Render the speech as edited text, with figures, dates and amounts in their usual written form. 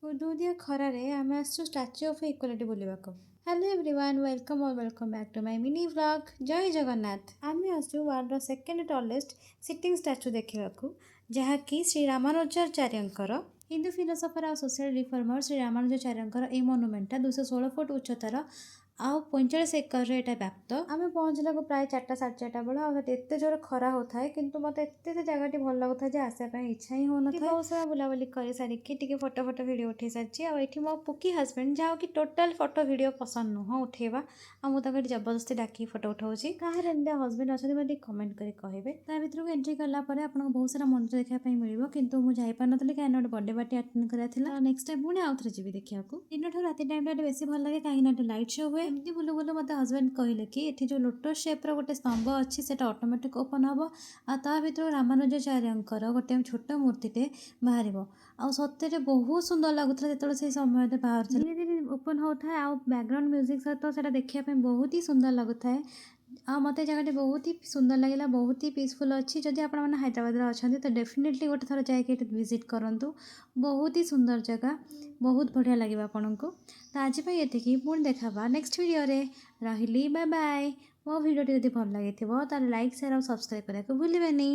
ଉଦୁଉଦିଆ ଖରାରେ ଆମେ ଆସିଛୁ ଷ୍ଟାଚ୍ୟୁ ଅଫ୍ ଇକ୍ୱାଲିଟି ବୁଲିବାକୁ। Hello everyone, welcome or welcome back to my mini vlog. ଜୟ ଜଗନ୍ନାଥ। ଆମେ ଆସିଛୁ ୱାର୍ଲଡର ସେକେଣ୍ଡ ଟଲେଷ୍ଟ ସିଟିଂ ଷ୍ଟାଚ୍ୟୁ ଦେଖିବାକୁ, ଯାହାକି ଶ୍ରୀ ରାମାନୁଜାଚାର୍ଯ୍ୟଙ୍କର। ହିନ୍ଦୁ ଫିଲୋସଫର ଆଉ ସୋସିଆଲ ରିଫର୍ମର ଶ୍ରୀ ରାମାନୁଜାଚାର୍ଯ୍ୟଙ୍କର ଏଇ ମନୁମେଣ୍ଟଟା 216 ଫୁଟ ଉଚ୍ଚତାର ଆଉ 45 ଏକରରେ ଏଇଟା ବ୍ୟାପ୍ତ। ଆମେ ପହଞ୍ଚିଲାକୁ ପ୍ରାୟ 4ଟା 4:30 ବେଳ ଆଉ ସେଠି ଏତେ ଜୋର ଖରା ହେଉଥାଏ, କିନ୍ତୁ ମୋତେ ଏତେ ସେ ଜାଗାଟି ଭଲ ଲାଗୁଥାଏ ଯେ ଆସିବା ପାଇଁ ଇଚ୍ଛା ହିଁ ହେଉନଥାଏ। ବହୁତ ସମୟ ବୁଲାବୁଲି କରିସାରିକି ଟିକେ ଫଟୋ ଫଟୋ ଭିଡ଼ିଓ ଉଠେଇ ସାରିଛି। ଆଉ ଏଇଠି ମୋ ପୁକି ହଜବେଣ୍ଡ, ଯାହାକି ଟୋଟାଲ୍ ଫଟୋ ଭିଡ଼ିଓ ପସନ୍ଦ ନୁହଁ ଉଠେଇବା, ଆଉ ମୁଁ ତାକୁ ଏଠି ଜବରଦସ୍ତି ଡାକିକି ଫଟୋ ଉଠାଉଛି। କାହାର ଏମିତି ହଜବେଣ୍ଡ ଅଛନ୍ତି, ମୋତେ ଟିକେ କମେଣ୍ଟ କରି କହିବେ। ତା ଭିତରକୁ ଏଣ୍ଟ୍ରି କଲା ପରେ ଆପଣଙ୍କୁ ବହୁତ ସାରା ମନ୍ଦିର ଦେଖିବା ପାଇଁ ମିଳିବ, କିନ୍ତୁ ମୁଁ ଯାଇପାରିନଥିଲି, କାହିଁକିନା ଗୋଟେ ବର୍ଥଡେ ପାର୍ଟି ଆଟେଣ୍ଡ କରିବାର ଥିଲା। ନେକ୍ସଟ ଟାଇମ୍ ପୁଣି ଆଉ ଥରେ ଯିବି ଦେଖିବାକୁ। ଦିନଠାରୁ ରାତି ଟାଇମ୍ଟା ଟିକେ ବେଶୀ ଭଲ ଲାଗେ, କାହିଁକିନା ଏଠି ଲାଇଟ୍ ଶୋ ହୁଏ। ଏମିତି ବୁଲୁ ବୁଲୁ ମୋତେ ହଜବେଣ୍ଡ କହିଲେ କି ଏଠି ଯେଉଁ ଲୋଟସ୍ ସେପ୍ର ଗୋଟେ ସ୍ତମ୍ଭ ଅଛି, ସେଇଟା ଅଟୋମେଟିକ୍ ଓପନ୍ ହେବ ଆଉ ତା ଭିତରୁ ରାମାନୁଜାଚାର୍ଯ୍ୟଙ୍କର ଗୋଟେ ଛୋଟ ମୂର୍ତ୍ତିଟେ ବାହାରିବ। ଆଉ ସତରେ ବହୁତ ସୁନ୍ଦର ଲାଗୁଥିଲା ଯେତେବେଳେ ସେଇ ସମୟରେ ବାହାରୁଥିଲା। ଧୀରେ ଧୀରେ ଓପନ୍ ହେଉଥାଏ ଆଉ ବ୍ୟାକଗ୍ରାଉଣ୍ଡ ମ୍ୟୁଜିକ୍ ସହିତ ସେଇଟା ଦେଖିବା ପାଇଁ ବହୁତ ହି ସୁନ୍ଦର ଲାଗୁଥାଏ। ଆଉ ମୋତେ ଏ ଜାଗାଟି ବହୁତ ହି ସୁନ୍ଦର ଲାଗିଲା, ବହୁତ ହି ପିସଫୁଲ୍ ଅଛି। ଯଦି ଆପଣମାନେ ହାଇଦ୍ରାବାଦରେ ଅଛନ୍ତି, ତ ଡେଫିନେଟଲି ଗୋଟେ ଥର ଯାଇକି ଏଠି ଭିଜିଟ୍ କରନ୍ତୁ। ବହୁତ ହି ସୁନ୍ଦର ଜାଗା, ବହୁତ ବଢ଼ିଆ ଲାଗିବ ଆପଣଙ୍କୁ। ତ ଆଜି ପାଇଁ ଏତିକି, ପୁଣି ଦେଖା ହେବା ନେକ୍ସଟ ଭିଡ଼ିଓରେ। ରହିଲି, ବାଏ ବାଏ। ମୋ ଭିଡ଼ିଓଟି ଯଦି ଭଲ ଲାଗିଥିବ, ତାହେଲେ ଲାଇକ୍, ସେୟାର ଆଉ ସବସ୍କ୍ରାଇବ୍ କରିବାକୁ ଭୁଲିବେନି।